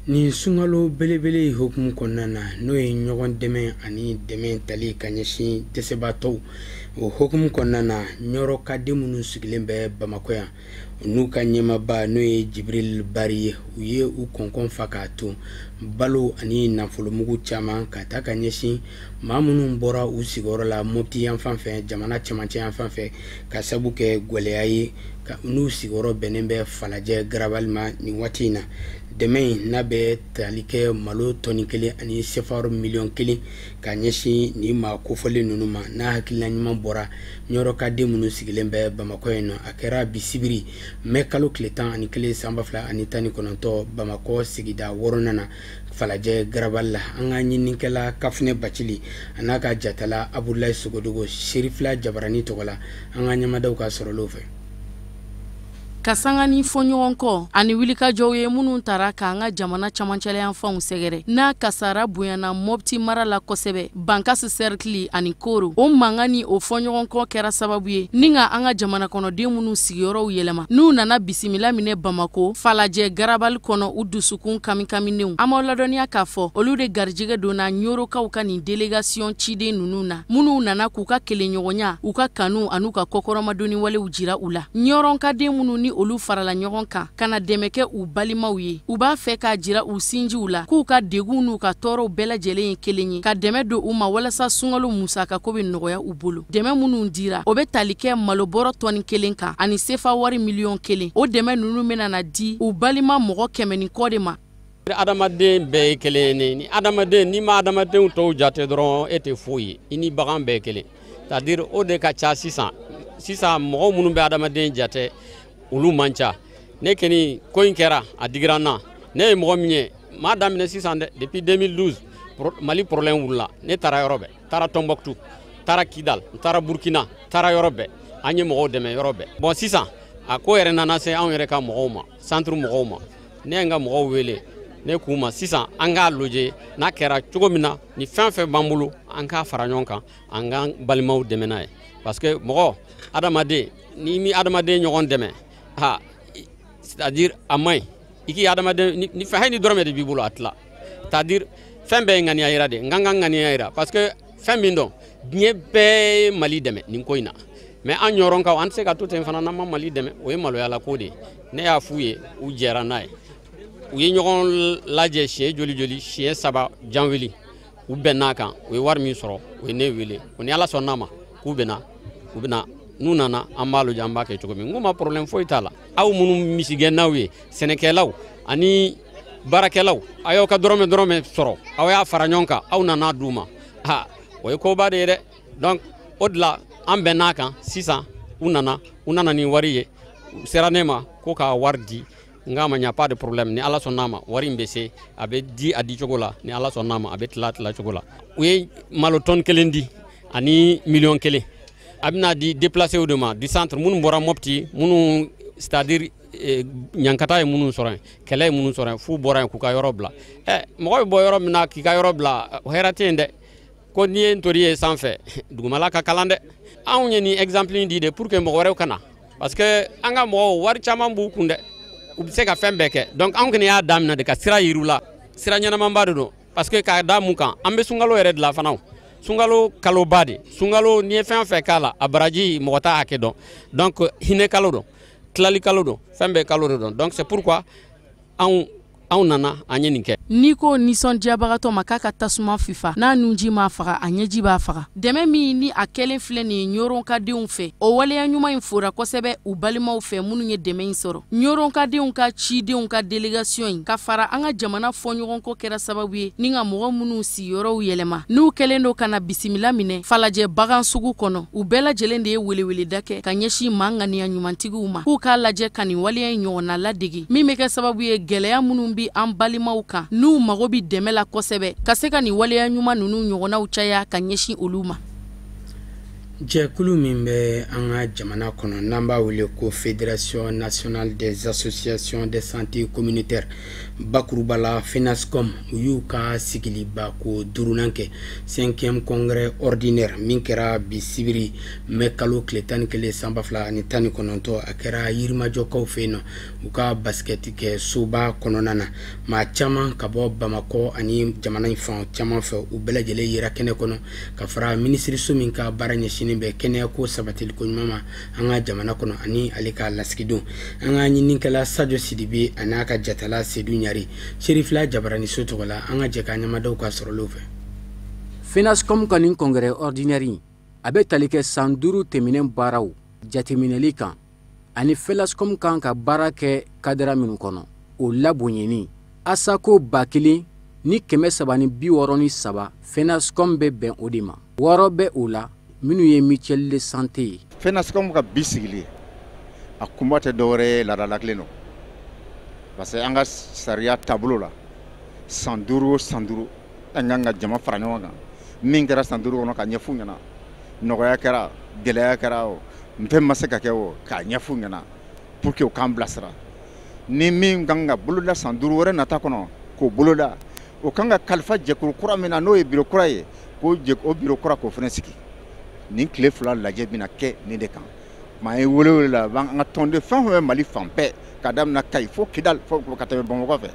Nin sunkalo belebele hukumu kɔnɔna na, n'o ye ɲɔgɔn dɛmɛ ani dɛmɛ tali ka ɲɛsin dɛsɛbaatɔw, o hukumu kɔnɔna na, ɲɔrɔkaden minnu sigilen bɛ Bamakɔ yan, n'u ka ɲɛmaaba n'o ye Jibril Bari ye, u ye u kɔnkɔn fa k'a to balo ani nafolomugu caman ka taa ka ɲɛsin maa minnu bɔra u sigiyɔrɔ la Mopti yan fan fɛ, jamana cɛmancɛ yan fan fɛ, ka sabu kɛ gwɛlɛya ye n'u sigiyɔrɔ bɛnnen bɛ Falajɛ Garabali ma nin waati in na. Dɛmɛ in n'a bɛ tali kɛ malo tɔni 1 ani sefa miliyɔn 1 ka ɲɛsin nin maa kofɔlen ninnu ma, n'a hakilina ɲuman bɔra ɲɔrɔkaden minnu sigilen bɛ Bamakɔ yen nɔ. A kɛra bi sibiri mɛ kalo tile 11 san 2019, Bamakɔ sigida 6nan na, Falajɛ Garabali la. An ka ɲininikɛla Kafunɛ Bacili a n'a ka jatala Abudulayi Sogodogo, Serifila Jabarani tɔgɔ la, an ka ɲɛmadaw ka sɔrɔlenw fɛ. Ka sanga ni fɔɲɔgɔn kɔ ani wulikajɔw ye minnu tara k'an ka jamana camancɛlayanfanw sɛgɛrɛ, n'a kasara bonyana Mɔpti mara la kosɛbɛ, Bankasi sɛrikili ani Koro, o mankan ni o fɔɲɔgɔn kɔ kɛra sababu ye ni ka an ka jamana kɔnɔden minnu sigiyɔrɔw yɛlɛma, n'u nana bisimila minɛ Bamako Falajɛ Garabali kɔnɔ, u dusukun kamikaminenw. An b'aw ladɔnniya k'a fɔ olu de garijɛgɛ donna ɲorokaw ka nin délégation ciden ninnu na, minnu nana k'u ka kelenɲɔgɔnya, u ka kanu an'u ka kɔkɔrɔmadonni walew jira u la. Ɲɔrɔnkaden minnu ni olu farala ɲɔgɔn kan ka na dɛmɛ kɛ u balimaw ye, u b'a fɛ k'a jira u sinjiw la k'u ka degun n'u ka tɔɔrɔw bɛɛ lajɛlen ye kelen ye, ka dɛmɛ don u ma walasa sunkalo musakako bɛ nɔgɔya u bolo. Dɛmɛ minnu dira, o bɛ tali kɛ malobɔrɔ tɔni 1 kan ani sefa wari miliyɔn 1. O dɛmɛ ninnu bɛna na di u balima mɔgɔ 100 ni kɔ de ma. Adamaden bɛɛ ye kelen ye. Ni adamaden, n'i ma adamadenw tɔw jate dɔrɔn, e tɛ foyi ye, i ni bagan bɛɛ ye kelen. C'est à dire o de ka ca sisan. Sisan mɔgɔ minnu bɛ adamaden jate, olu man ca. Ne kɔni, ko in kɛra, a digira n na. Ne ye mɔgɔ min ye, m'a daminɛ sisan dɛ. Depuis 2012 Mali problème wulila, ne taara yɔrɔ bɛɛ, taara Tombouctou, taara Kidal, n taara Burkina, taara yɔrɔ bɛɛ, an ye mɔgɔw dɛmɛ yɔrɔ bɛɛ. Bon, sisan a ko yɛrɛ nana se anw yɛrɛ ka mɔgɔw ma, centre mɔgɔw ma. Ne ye n ka mɔgɔw wele, ne k'u ma sisan an k'a lajɛ n'a kɛra cogo min na, ni fɛn fɛn b'an bolo, an k'a fara ɲɔgɔn kan, an k'an balimaw dɛmɛ n'a ye, parce que mɔgɔ adamaden, n'i mi adamaden ɲɔgɔn dɛmɛ, ha, c'est à dire a man ɲi. I k'i adamaden ni fɛn, hali ni dɔrɔmɛ de b'i bolo, a tila. C'est à dire fɛn bɛɛ ye ŋaniya yira de, n kan ka ŋaniya yira, parce que fɛn min dɔn, diɲɛ bɛɛ ye Mali dɛmɛ nin ko in na, mais an ɲɔrɔnkaw, an tɛ se ka to ten fana n'an ma Mali dɛmɛ. O ye maloyala ko de ye. Ne y'a f'u ye, u jɛra n'a ye. U ye ɲɔgɔn lajɛ siɲɛ joli joli, siɲɛ 3 janweli, u bɛnn'a kan. U ye wari min sɔrɔ, u ye ne wele o ni Ala sɔnn'a ma k'u bɛna, u bɛna. N'u nana, an b'a lajɛ an b'a kɛ cogo min. N ko ma problème foyi t'a la. Aw minnu misigɛnnaw ye, sɛnɛkɛlaw ani baarakɛlaw, a y'aw ka dɔrɔmɛ dɔrɔmɛ sɔrɔ, aw y'a fara ɲɔgɔn kan, aw nana d'u ma, ha, o ye koba de ye dɛ. Donc o de la an bɛnn'a kan sisan. U nana, u nana ni wari ye, u sera ne ma ko ka wari di. N k'a ma ɲa, pas de problème, ni Ala sɔnn'a ma, wari in bɛ se, a bɛ di a di cogo la. Ni Ala sɔnn'a ma, a bɛ tila tila cogo la. U ye malo tɔni 1 di ani miliyɔn 1. A bɛna di déplacé de ma du centre, minnu bɔra Mopti, minnu, c'est à dire ɲankata ye minnu sɔrɔ yen, kɛlɛ ye minnu sɔrɔ yen, f'u bɔra yen k'u ka yɔrɔ bila. Ɛ, mɔgɔ bɛ bɔ yɔrɔ min na k'i ka yɔrɔ bila, hɛrɛ tɛ yen dɛ. Ko n'i ye ntori ye sanfɛ, dugumala ka kalan dɛ. Anw ye nin exemple in di de pour que mɔgɔ wɛrɛw ka na, parce que an ka mɔgɔw, wari caman b'u kun dɛ, u bɛ se ka fɛn bɛɛ kɛ. Donc anw kɔni y'a daminɛ de ka sira yir'u la, sira ɲɛnamaba de don, parce que k'a da mun kan, an bɛ sunkalo yɛrɛ dilan fana, sunkalo kaloba de. Sunkalo, n'i ye fɛn fɛn k'a la, a baraji mɔgɔ t'a hakɛ dɔn. Donc hinɛ kalo don, tilali kalo don, fɛn bɛɛ kalo de don. Donc c'est pourquoi anw nana, an ye nin kɛ. N'i ko nisɔndiyabagatɔ ma k'a ka tasuma fifa, n'a nunji m'a faga, a ɲɛji b'a faga. Dɛmɛ min ni a kɛlen filɛ nin ye ɲɔrɔnkadenw fɛ, o waleya ɲuman in fora kosɛbɛ u balimaw fɛ minnu ye dɛmɛ in sɔrɔ. Ɲɔrɔnkadenw ka cidenw ka délégation in ka fara an ka jamana fɔɲɔgɔnkɔ kɛra sababu ye ni ka mɔgɔ minnu sigiyɔrɔw yɛlɛma, n'u kɛlen don ka na bisimila minɛ Falajɛ bagan sugu kɔnɔ, u bɛɛ lajɛlen de ye weleweleda kɛ ka ɲɛsin maa ŋaniya ɲumantigiw ma k'u k'a lajɛ ka nin waleya in ɲɔgɔnna ladege, min bɛ kɛ sababu ye gɛlɛya minnu bi an balimaw kan, n'u mago bi dɛmɛ la kosɛbɛ, ka se ka nin waleya ɲuman ninnu ɲɔgɔnnaw caya ka ɲɛsin olu ma. Jɛkulu min bɛ an ka jamana kɔnɔ, n'an b'a wele ko Fédération nationale des associations de santé communautaire, bakuruba la FENASCOM, u y'u ka sigiliba ko duurunan kɛ, cinquième congrès ordinaire, min kɛra bi sibiri mɛ kalo tile 11 san 2019. A kɛra Yirimajɔkaw fɛ yen nɔ, u ka basikɛti kɛ soba kɔnɔna na. Maa caman ka bɔ Bamakɔ ani jamana in fan caman fɛ, u bɛɛ lajɛlen yera kɛnɛ kɔnɔ, ka fara minisiriso min ka baara ɲɛsinnen bɛ kɛnɛyako sabatiliko ɲuman ma an ka jamana kɔnɔ ani ale ka lasigidenw. An ka ɲininikɛla Sajo Sidibe a n'a ka jatala Sedu Ɲari, Serifila Jabaraniso tɔgɔ la, an ka jɛ k'a ɲamadaw ka sɔrɔlenw fɛ. FENASCOM ka nin congrès ordinaire, a bɛ tali kɛ san 5 tɛmɛnen baaraw jateminɛli kan ani FENASCOM kan ka baara kɛ kadara minnu kɔnɔ, o labonyani. Asako 1363, FENASCOM bɛ bɛn o de ma. 6 bɛ o la minnu ye mutuelle de santé ye. FENASCOM ka bi sigili, a kunba tɛ dɔwɛrɛ ye, laadala kelen don, parce que an ka sariya taabolo la, san 5 o san 5, an kan ka jama fara ɲɔgɔn kan, min kɛra san 5 kɔnɔ, ka ɲɛf'u ɲɛna, nɔgɔya kɛra, gɛlɛya kɛra, o fɛn ma se ka kɛ, o k'a ɲɛf'u ɲɛna pour que u k'an bilasira ni min kan ka boloda san 5 wɛrɛ nata kɔnɔ, k'o boloda. O kan ka kalifa jɛkulu kura min na, n'o ye biro kura ye, k'o o biro kura k'o fana sigi. Nin tile 2 lajɛ bɛna kɛ nin de kan. Maa ye wele wele la an ka tɔnden fɛn o fɛn bɛ Mali fan bɛɛ, ka daminɛ Kayi fo Kidali, fo ka tɛmɛ Bamakɔ fɛ,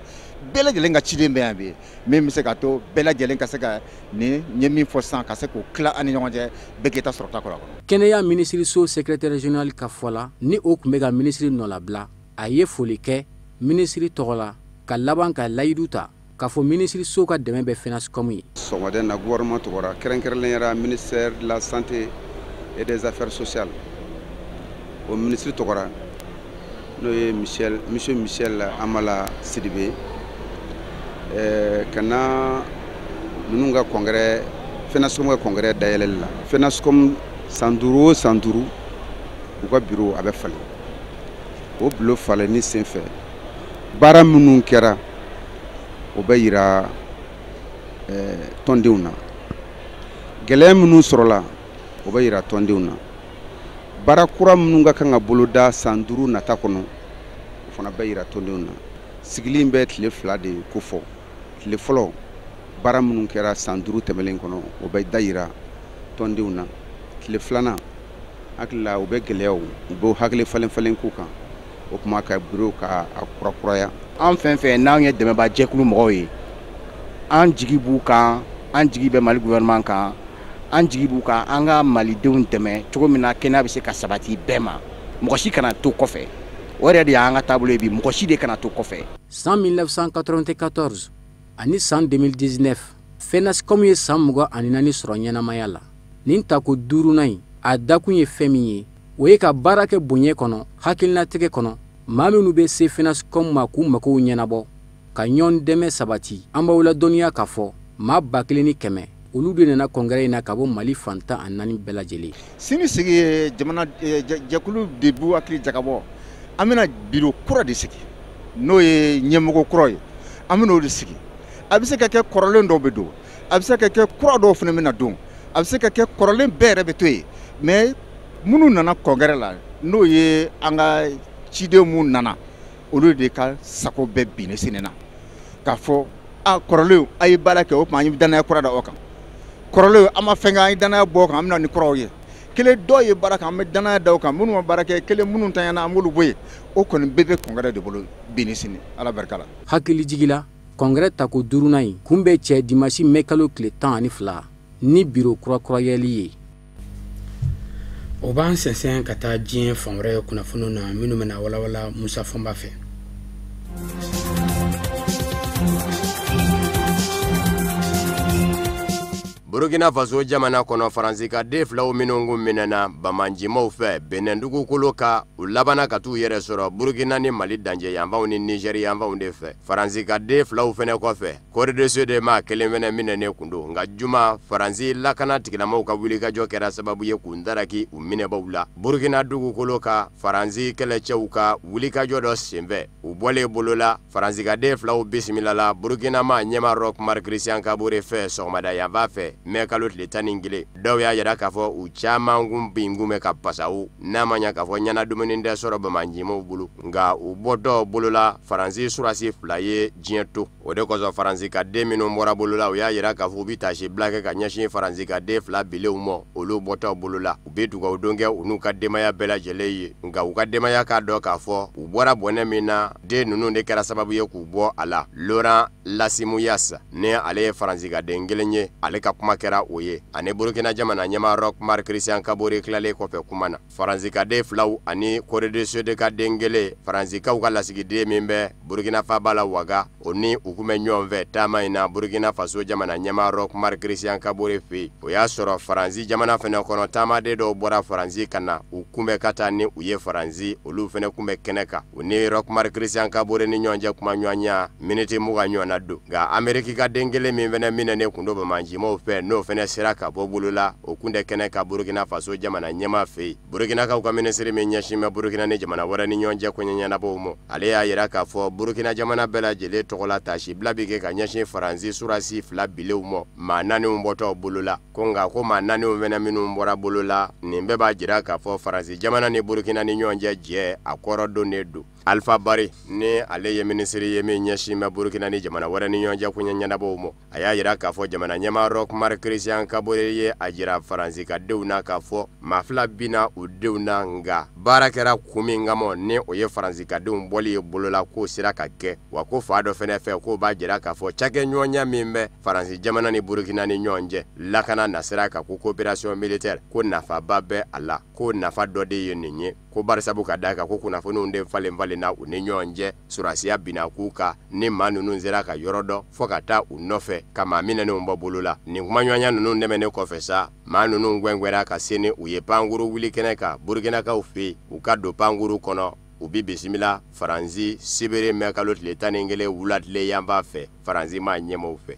bɛɛ lajɛlen ka ciden bɛ yan bi, min bɛ se ka to bɛɛ lajɛlen ka se ka nin n ye min fɔ sisan, ka se k'o tila an ni ɲɔgɔn cɛ, bɛɛ k'i ta sɔrɔ ta kɔrɔ kɔnɔ. Kɛnɛya minisiriso secrétaire général ka fɔ la, ni o tun bɛ ka minisiri nɔlabila, a ye foli kɛ minisiri tɔgɔ la, ka laban ka layidu ta k'a fɔ minisiriso ka dɛmɛ bɛ FENASCOM ye. Sɔgɔmada in na, gouvernement tɔgɔra, kɛrɛnkɛrɛnnenya la ministère de la Santé et des Affaires sociales, o minisiri tɔgɔra, n'o ye Michel, monsieur Michel Hamala Sidibe, ka na ninnu ka congrès, FENASCOM ka congrès dayɛlɛli la. FENASCOM, san 5 o san 5, u ka bureau a bɛ falen. O bureau falenni senfɛ, baara minnu kɛra, o bɛ yira tɔndenw na. Gɛlɛya minnu sɔrɔla, o bɛ yira tɔndenw na. Baara kura minnu ka kan ka boloda san 5 nata kɔnɔ, o fana bɛ yira tɔndenw na. Sigili in bɛ tile 2 de ko fɔ. Tile fɔlɔ, baara minnu kɛra san 5 tɛmɛnen kɔnɔ, o bɛ da yira tɔndenw na. Tile filanan, hakili la, u bɛ gɛlɛyaw, u bɛ hakili falen falen k'u kan, o kuma ka bureau ka a kurakuraya. An fɛn fɛn n'anw ye dɛmɛba jɛkulu mɔgɔw ye, an jigi b'u kan, an jigi bɛ Mali gouvernement kan, an jigi b'u kan an ka malidenw dɛmɛ cogo min na kɛnɛya bɛ se ka sabati bɛɛ ma, mɔgɔ si kana to kɔfɛ. O yɛrɛ de y'an ka taabolo ye bi, mɔgɔ si de kana to kɔfɛ. San 1994 ani san 2019, FENASCOM ye san 24 sɔrɔ ɲɛnamaya la. Nin tako duurunan in, a dakun ye fɛn min ye, o ye ka baara kɛ bonya kɔnɔ, hakilinatigɛ kɔnɔ, maa minnu bɛ se FENASCOM ma k'u makow ɲɛnabɔ, ka ɲɔgɔn dɛmɛ sabati. An b'aw ladɔnniya k'a fɔ maa 1100, olu de nana congrès in na ka bɔ Mali fan 14 bɛɛ lajɛlen. Sini sigi ye jamana jɛkulu de b'u hakili jagabɔ. An bɛna biro kura de sigi, n'o ye ɲɛmɔgɔ kura ye, an bɛna o de sigi. A bɛ se ka kɛ kɔrɔlen dɔw bɛ don, a bɛ se ka kɛ kura dɔw fana bɛna don, a bɛ se ka kɛ kɔrɔlen bɛɛ yɛrɛ bɛ to yen. Mais minnu nana congrès la, n'o ye an ka ciden minnu nana, olu de ka sago bɛɛ binnen sen na k'a fɔ a kɔrɔlen a ye baara kɛ, o tuma an ye danaya kura da o kan. Kɔrɔlen an ma fɛn kɛ, an ye danaya bɔ o kan, an bɛ na ni kuraw ye. Kelen dɔw ye baara kɛ, an bɛ danaya da o kan. Minnu ma baara kɛ, kelen minnu tanyana, an b'olu bɔ yen. O kɔni bɛɛ bɛ congrès de bolo bi ni sini, Ala barika la. Hakili jigila, congrès tako duurunan in kun bɛ cɛ dimanche mai kalo tile 12 ni biro kurakurayali ye. O b'an sɛnsɛn ka taa diɲɛ fan wɛrɛ kunnafoniw na, minnu bɛna walawala Musa Fɔnba fɛ. Burkina Faso jamana kɔnɔ, Faransi ka den filaw minnu kun minɛna banbaancimaw fɛ Benin dugukolo kan, u labanna ka t'u yɛrɛ sɔrɔ Burkina ni Mali dancɛ yanfanw ni Niger yanfanw de fɛ. Faransi ka den filaw fɛnɛ kɔfɛ, Corps de Sceaux de maa kelen fɛnɛ minɛnen kun don. Nka juma, Faransi lakana tigilamɔgɔw ka wulikajɔ kɛra sababu ye k'u ntaraki u minɛbaw la Burkina dugukolo kan. Faransi kɛlɛcɛw ka wulikajɔ dɔ senfɛ, u bɔlen bolo la, Faransi ka den filaw bisimila la Burkina ma ɲɛma Roch Marc Christian Kabore fɛ sɔgɔmada yanfan fɛ. mɛ kalo tile 11. Dɔw y'a yira k'a fɔ u caman kun bin kun bɛ ka pasaw, n'a ma ɲa k'a fɔ ɲɛna dumuni tɛ sɔrɔ bamanjimaw bolo, nka u bɔtɔ bolola Faransi surasi 2 ye diɲɛ to. O de kosɔn Faransi ka den minnu bɔra bolola, u y'a yira k'a fɔ u bɛ taasi bila kɛ ka ɲɛsin Faransi ka den 2 bilenw ma, olu bɔtɔ bolola. U bɛ dugawu don kɛ u n'u ka denbaya bɛɛ lajɛlen ye, nka u ka denbaya k'a dɔn k'a fɔ u bɔra bɔnɛ min na, den ninnu de kɛra sababu ye k'u bɔ a la. Laurent Lassimouillas, ni ale ye Faransi ka den kelen ye, ale ka kuma kɛra o ye. Ani Burukina jamana ɲɛmaa Roch Marc Christian Kabore tilalen kɔfɛ kuma na, Faransi ka den 2 ani Corée du Sud ka den kelen, Faransikaw ka lasigiden min bɛ Burukina faaba la Ouaga, o ni u kun bɛ ɲɔgɔn fɛ taama in na Burukina Faso jamana ɲɛmaa Roch Marc Christian Kabore fɛ yen. O y'a sɔrɔ Faransi jamana fɛnɛ kɔnɔ, taamaden dɔw bɔra Faransi ka na u kunbɛ ka taa ni u ye Faransi, olu fɛnɛ kun bɛ kɛnɛ kan. U ni Roch Marc Christian Kabore ni ɲɔgɔn cɛ kuma ɲɔgɔnya miniti 20 ɲɔgɔnna don. Nka Ameriki ka den kelen min fɛnɛ minɛnen kun don bamanjimaw fɛ, n'o fɛnɛ sera ka bɔ bolo la, o kun tɛ kɛnɛ kan Burukina Faso jamana ɲɛmaa fɛ yen. Burukinakaw ka minisiri min ɲɛsin bɛ Burukina ni jamana wɛrɛ ni ɲɔgɔn cɛ koɲɛ ɲɛnabɔw ma, ale y'a yira k'a fɔ Burukina jamana bɛɛ lajɛlen tɔgɔ la taasi bila bɛ kɛ ka ɲɛsin Faransi surasi 2 bilenw ma, maa 4 bɔtɔ bolo la. Ko nka ko maa 4 fɛnɛ minnu bɔra bolo la, nin bɛɛ b'a jira k'a fɔ Faransi jamana ni Burukina ni ɲɔgɔn cɛ jɛ a kɔrɔ donnen don. Alpha Bari, ni ale ye minisiri ye min ɲɛsin bɛ Burukina ni jamana wɛrɛ ni ɲɔgɔn cɛ koɲɛ ɲɛnabɔw ma, a y'a yira k'a fɔ jamana ɲɛmaa Roch Marc Christian Kabore ye a jira Faransi ka denw na k'a fɔ maa 2 binna u denw na, nka baara kɛra kun min kama, ni o ye Faransi ka denw bɔli ye bolo la, k'o sera ka kɛ. Wa ko fa dɔ fɛnɛ fɛ, k'o b'a jira k'a fɔ cakɛɲɔgɔnya min bɛ Faransi jamana ni Burukina ni ɲɔgɔn cɛ lakana nasira kan, ko coopération militaire, ko nafaba bɛ a la, ko nafa dɔ de ye nin ye. Ko barisabu ka d'a kan ko kunnafoniw de falen falenna u ni ɲɔgɔn cɛ, surasiya binna k'u kan, ni maa ninnu sera ka yɔrɔ dɔn fo ka taa u nɔfɛ ka maa minɛnenw bɔ bolo la. Nin kumaɲɔgɔnya ninnu tɛmɛnen kɔfɛ sa, maa ninnu gɛngɛnna ka se ni u ye pankuru wuli kɛnɛ kan Burukinakaw fɛ yen. U ka don pankuru kɔnɔ, u bi bisimila Faransi sibiri mɛ kalo tile 11 wula tile yanfan fɛ, Faransi maa ɲɛmaaw fɛ.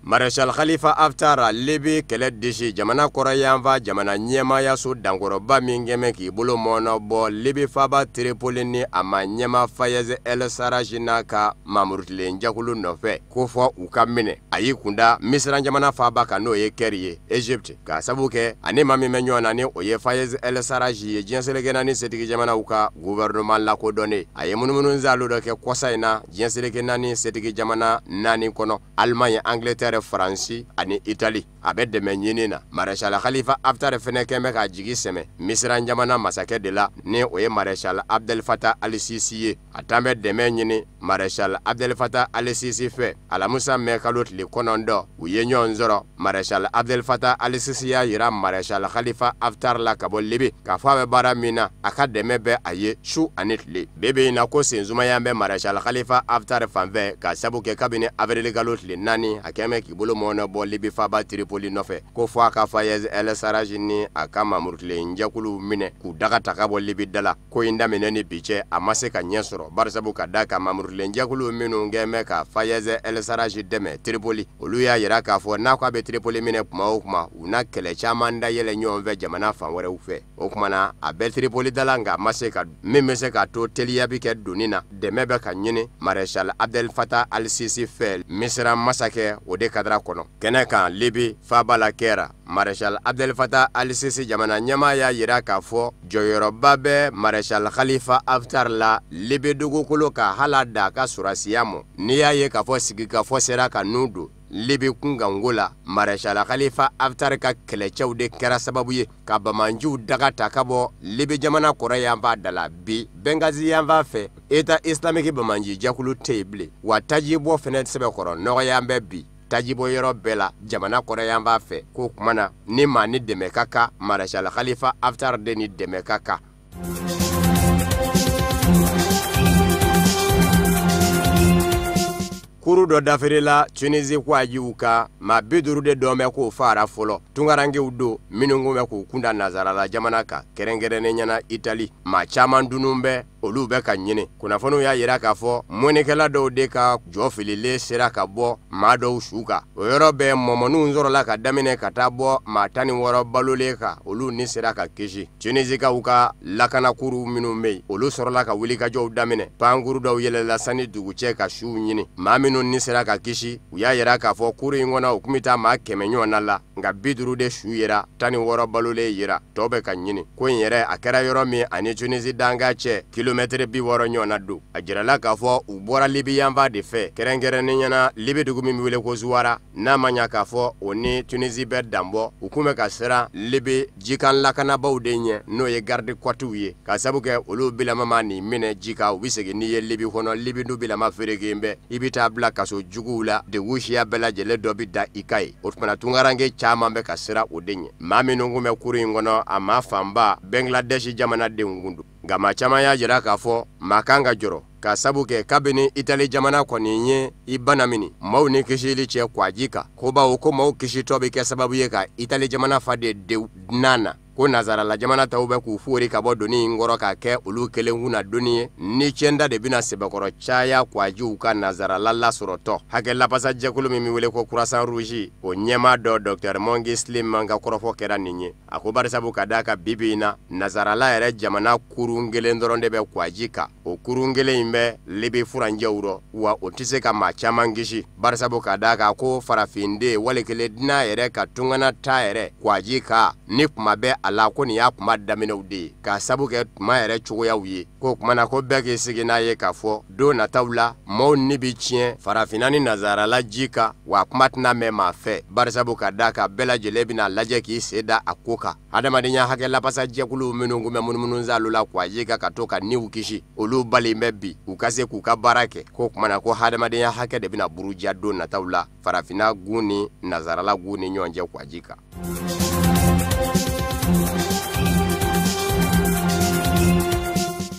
Maréchal Khalifa Haftar, Libi kɛlɛ disi jamana kɔrɔyanfan jamana ɲɛmaayaso dankɔrɔba min kɛmɛ k'i bolo mɔnɔ bɔ Libi faaba Tripoli ni a ma ɲɛma Fayez El Sarraj n'a ka mamurutilen jɛkulu nɔfɛ, ko fɔ u ka minɛ. A y'i kunda Misira jamana faaba kan, n'o ye Caire ye, Égypte, k'a sabu kɛ ani maa min bɛ ɲɔgɔn na, ni o ye Fayez El Sarraj ye, diɲɛ seleke naani setigi jamanaw ka gouvernement lakodɔnnen. A ye munumunu zalo dɔ kɛ kɔsa in na diɲɛ seleke naani setigi jamana 4 kɔnɔ, Allemagne, Angleterre, Faransi ani Italie. A bɛ dɛmɛ ɲini na. Maréchal Khalifa Haftar fɛnɛ kɛn bɛ k'a jigi sɛmɛ Misira jamana masakɛ de la, ni o ye Maréchal Abdel Fattah al-Sisi ye. A tan bɛ dɛmɛ ɲini Maréchal Abdel Fattah al-Sisi fɛ. Alamusa mɛ kalo tile 9, u ye ɲɔgɔn sɔrɔ. Maréchal Abdel Fattah al-Sisi y'a yira Maréchal Khalifa Haftar la ka bɔ Libi k'a fɔ a bɛ baara min na, a ka dɛmɛ bɛ a ye su ani tile. Bi bi in na, ko sensumaya bɛ Maréchal Khalifa Haftar fan fɛ, k'a sabu kɛ kabini avril kalo tile 4, a kɛn bɛ k'i bolo mɔnɔ bɔ Libi faaba Tripoli nɔfɛ, ko fɔ a ka Fayez El Sarraj ni a ka mamurutilen jɛkuluw minɛ k'u daga ta ka bɔ Libi da la. Ko in daminɛ ni bi cɛ, a ma se ka ɲɛ sɔrɔ, barisabu ka da kan mamurutilen jɛkulu minnu kɛn bɛ ka Fayez El Sarraj dɛmɛ Tripoli, olu y'a yira k'a fɔ n'a ko a bɛ Tripoli minɛ kuma o kuma, u na kɛlɛ caman dayɛlɛ ɲɔgɔn fɛ jamana fan wɛrɛw fɛ. O kuma na, a bɛ Tripoli da la, nka a ma se ka min bɛ se k'a to teliya bɛ kɛ donni na. Dɛmɛ bɛ ka ɲini Maréchal Abdel Fattah al-Sisi fɛ, Misira masakɛ o de kadara kɔnɔ. Kɛnɛ kan Libi faaba la Kɛra, Maréchal Abdel Fattah al-Sisi jamana ɲɛmaa y'a yira k'a fɔ jɔyɔrɔba bɛ Maréchal Khalifa Haftar la Libi dugukolo kan, hali da a ka surasiya ma. N'i y'a ye k'a fɔ sigikafɔ sera ka nun don Libi kunkanko la, Maréchal Khalifa Haftar ka kɛlɛcɛw de kɛra sababu ye ka bamanjiw daga ta ka bɔ Libi jamana kɔrɔ yanfan da la. Bi Benghazi yanfan fɛ, État islamique bamanji jɛkulu tɛ yen bilen, wa tajibɔ fɛnɛ sɛbɛkɔrɔ nɔgɔya bɛ bi tajibɔ yɔrɔ bɛɛ la jamana kɔrɔ yanfan fɛ. K'o kuma na, ni maa ni dɛmɛ ka kan, Maréchal Khalifa Haftar de ni dɛmɛ ka kan. Kuru dɔ dafirila Tunisie kwajiw kan, maa 50 de dɔn bɛ k'o faara fɔlɔ. Tunkarankew don minnu kun bɛ k'u kunda nazarala jamana kan, kɛrɛnkɛrɛnnenya la Itali. Maa caman dunun bɛ, olu bɛ ka ɲini. Kunnafoniw y'a yira k'a fɔ mɔnnikɛla dɔw de ka jɔ fililen sera ka bɔ maa dɔw su kan. O yɔrɔ bɛɛ mɔmɔniw sɔrɔla ka daminɛ ka taa bɔ maa 16 balolen kan, olu ni sera ka kisi. Tunisikaw ka lakanakuru minnu bɛ yen, olu sɔrɔla ka wulikajɔw daminɛ. Pankuru dɔw yɛlɛla sani dugu cɛ ka suw ɲini. Maa minnu ni sera ka kisi, u y'a yira k'a fɔ kuru in kɔnɔ u tun bɛ taa maa 100 ɲɔgɔnna la, nka 50 de su yera, 16 balolen yera, tɔ bɛ ka ɲini. Ko in yɛrɛ a kɛra yɔrɔ min ani Tunisi dankan cɛ kilomɛtɛrɛ 60 ɲɔgɔnna don. A jirala k'a fɔ u bɔra Libi yanfan de fɛ, kɛrɛnkɛrɛnnenya la Libi dugu min bɛ wele ko Zuwara, n'a ma ɲa k'a fɔ o ni Tunisi bɛ danbɔ. U kun bɛ ka siran Libi jikan lakanabaw de ɲɛ, n'o ye garde côtes ye, ka sabu kɛ olu bilama ma nin minɛ ji kan, u bɛ segin n'i ye Libi kɔnɔ. Libi dun bilama fereken bɛ, i bɛ taa bila kaso juguw la, degun siya bɛɛ lajɛlen dɔ bɛ da i kan yen. O tuma na tunkaranke caman bɛ ka siran o de ɲɛ. Maa minnu kun bɛ kuru in kɔnɔ, a maa fanba Bangladesh jamanadenw kun don, nka maa caman y'a jira k'a fɔ maa kan ka jɔrɔ, ka sabu kɛ kabini Itali jamana kɔni ye i bana mini maaw ni kisili cɛ kwaji kan, ko bawo ko maaw kisitɔ bɛ kɛ sababu ye ka Itali jamana fa de dew dunan na, ko nazarala jamana tɔw bɛ k'u fori ka bɔ doni in kɔrɔ k'a kɛ olu kelen kunna doni ye. Ni cɛnda de bɛna sɛbɛkɔrɔ caya kwajiw ka nazarala lasɔrɔtɔ. Hakɛ lapasa jɛkulu min bɛ wele ko Croissant Rouge, o ɲɛmaa dɔ Dr Mongi Slim ka kɔrɔfɔ kɛra nin ye. A ko barisabu ka d'a kan bi bi in na nazarala yɛrɛ jamana kurun kelen dɔrɔn de bɛ kwaji kan. O kurun kelen in bɛ Libi furancɛw rɔ, wa o tɛ se ka maa caman kisi, barisabu ka d'a kan ko farafinden wali kelen dunan yɛrɛ ka tungana ta yɛrɛ kwaji kan ni kuma bɛ a la, ko nin y'a kuma daminɛw de ye, k'a sabu kɛ tuma yɛrɛ cogoyaw ye. Ko kuma na ko bɛɛ k'i sigi n'a ye k'a fɔ don nataw la maaw ni bɛ tiɲɛ farafinna ni nazarala ji kan, wa kuma tɛna mɛn maa fɛ, barisabu ka d'a kan bɛɛ lajɛlen bɛna lajɛ k'i sen da a ko kan. Adamadenya hakɛ lapasa jɛkulu minnu kun bɛ munumunu salo la kwaji kan ka to ka niw kisi, olu balen bɛ bi u ka se k'u ka baara kɛ. Ko kuma na ko hadamadenya hakɛ de bɛna buruja don nataw la farafinna gun ni nazarala gun ni ɲɔgɔn cɛ kwaji kan.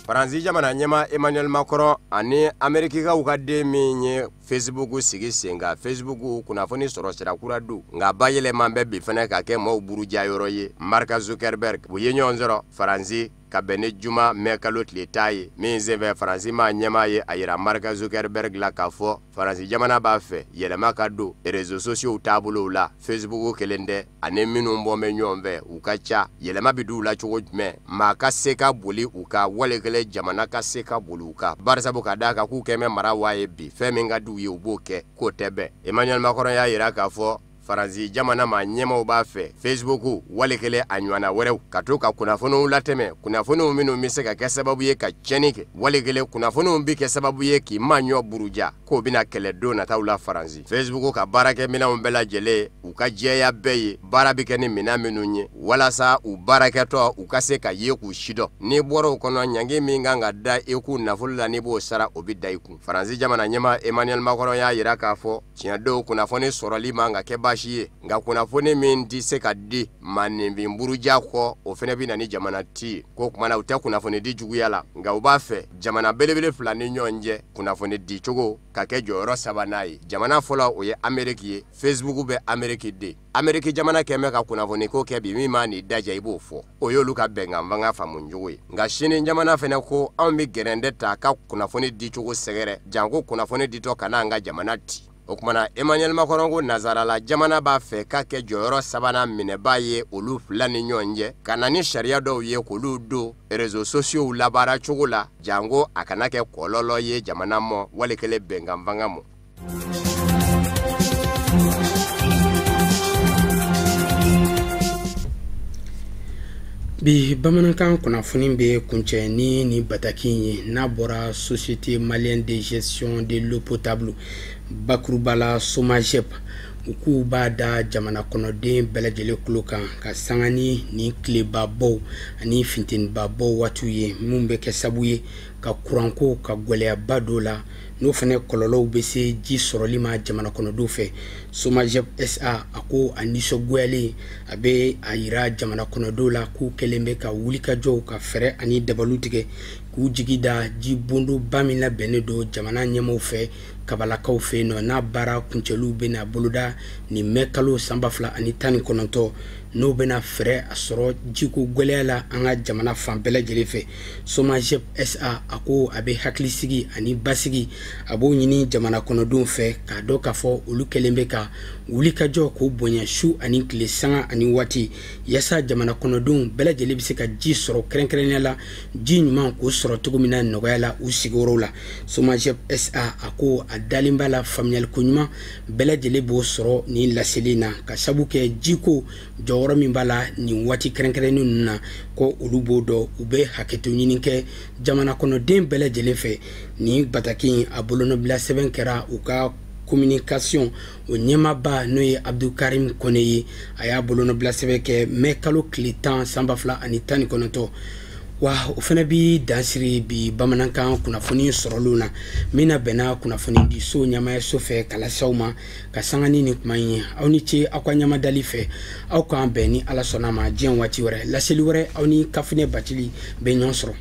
Faransi jamana ɲɛmaa Emmanuel Macron ani Amerikikaw ka den min ye Facebook sigi sen kan, Facebook kunnafoni sɔrɔ sira kura don, nka bayɛlɛma bɛ bi fana ka kɛ maaw buruja yɔrɔ ye. Mark Zuckerberg, u ye ɲɔgɔn sɔrɔ Faransi ka bɛn ni juma mɛ kalo tile 10 ye min senfɛ, Faransi maa ɲɛmaa ye a yira Mark Zuckerberg la k'a fɔ Faransi jamana b'a fɛ yɛlɛma ka don réseaux sociaux taabolow la. Facebook kelen tɛ, ani minnu bɔ bɛ ɲɔgɔn fɛ u ka ca. Yɛlɛma bɛ d'u la cogo jumɛn, maa ka se ka boli u ka, wale kelen jamana ka se ka boli u kan, barisabu ka d'a kan k'u kɛn bɛ mara waa ye bi, fɛn min ka d'u ye u b'o kɛ, k'o tɛ bɛn. Emmanuel Macron y'a yira k'a fɔ Faransi jamana maa ɲɛmaw b'a fɛ Facebook wale kelen a ɲɔgɔnna wɛrɛw ka to ka kunnafoniw latɛmɛ, kunnafoniw minnu bɛ se ka kɛ sababu ye ka tiɲɛni kɛ, wale kelen kunnafoniw bɛ kɛ sababu ye k'i maa ɲɔ buruja, k'o bɛna kɛlɛ don nataw la Faransi. Facebook ka baarakɛminɛnw bɛɛ lajɛlen, u ka jɛya bɛɛ ye baara bɛ kɛ ni minɛn minnu ye walasa u baarakɛtɔ u ka se ka ye k'u sidɔn. N'i bɔra o kɔnɔ, ɲangi min kan ka da i kun nafolo la, n'i b'o sara, o bɛ da i kun. Faransi jamana ɲɛmaa Emmanuel Macron y'a yira k'a fɔ tiɲɛ don kunnafoni sɔrɔli man ka kɛ baasi ye, nka kunnafoni min tɛ se ka di maaninfin buruja kɔ, o fana bɛ na ni jamana ti ye. Ko kuma na u tɛ kunnafoni di juguya la, nka u b'a fɛ jamana belebele fila ni ɲɔgɔn cɛ kunnafoni di cogo ka kɛ jɔyɔrɔ sabanan ye. Jamana fɔlɔ o ye Ameriki ye, Facebook bɛ Ameriki de. Ameriki jamana kɛmɛ ka kunnafoni ko kɛ bi, min m'a n'i dajɛ i b'o fɔ, o y'olu ka bɛnkan fanga faamu cogo ye. Nka sini jamana fana ko anw bɛ gɛrɛndɛ ta ka kunnafoni di cogo sɛgɛrɛ, janko kunnafoni ditɔ kana an ka jamana ci. O kumana Emmanuel Macron ko nazarala jamana b'a fɛ ka kɛ jɔyɔrɔ sabanan minɛbaa ye olu fila ni ɲɔgɔn cɛ, ka na ni sariya dɔw ye k'olu don réseaux sociaux labaara cogo la, janko a kana kɛ kɔlɔlɔ ye jamana mɔ wali kelen bɛnkan fanga mɔ. Bi bamanankan kunnafoni bɛ kuncɛ ni nin bataki in ye, n'a bɔra Société malienne de gestion de l'eau potable, bakuruba la SOMAGEP. U k'u b'a da jamana kɔnɔden bɛɛ lajɛlen tulo kan ka sanga ni nin tilebabɔw ani funtenibabaw waatiw ye, minnu bɛ kɛ sabu ye ka kuranko ka gwɛlɛyaba dɔ la, n'o fana kɔlɔlɔw bɛ se ji sɔrɔli ma jamana kɔnɔdenw fɛ. Somagep SA a ko a nisɔngoyalen, a bɛ a yira jamana kɔnɔdenw la k'u kɛlen bɛ ka wulikajɔw ka fɛɛrɛ ani dabaliw tigɛ k'u jigi da ji bondoba min labɛnnen don jamana ɲɛmaaw fɛ kabalakaw fɛ yen nɔ, n'a baara kuncɛliw bɛna boloda nin mɛ kalo san 2019, n'o bɛna fɛɛrɛ a sɔrɔ jiko gwɛlɛya la an ka jamana fan bɛɛ lajɛlen fɛ. Somagep SA a ko a bɛ hakilisigi ani basigi a b'o ɲini jamana kɔnɔdenw fɛ, k'a dɔn k'a fɔ olu kɛlen bɛ ka wulikajɔ k'o bonya su ani tile, sanga ani waati, yaasa jamana kɔnɔdenw bɛɛ lajɛlen bɛ se ka ji sɔrɔ, kɛrɛnkɛrɛnnenya la ji ɲuman k'o sɔrɔ cogo min na nɔgɔya la u sigiyɔrɔw la. Somagep SA a ko a dalen b'a la faamuyaliko ɲuman bɛɛ lajɛlen b'o sɔrɔ nin laseli na, ka sabu kɛ jiko jɔyɔrɔ min b'a la nin waati kɛrɛnkɛrɛnnen ninnu na, ko olu b'o dɔn. U bɛ hakɛto ɲini kɛ jamana kɔnɔden bɛɛ lajɛlen fɛ. Nin bataki in, a bolonɔbila sɛbɛn kɛra u ka communication o ɲɛmaaba, n'o ye Abdukarim Kone ye, a y'a bolonɔbila sɛbɛn kɛ mɛ kalo tile 10 san 2019. Wa o fana bi dansiri bi bamanankan kunnafoni sɔrɔlenw na, min na bɛnna kunnafoni di so ɲɛmayaso fɛ ka lase aw ma ka sanga ni nin kuma in ye. Aw ni ce aw ka ɲamadali fɛ. Aw k'an bɛn ni Ala sɔnna ma diɲɛ waati wɛrɛ, laseli wɛrɛ, aw ni Kafinɛ Bacili bɛ ɲɔgɔn sɔrɔ.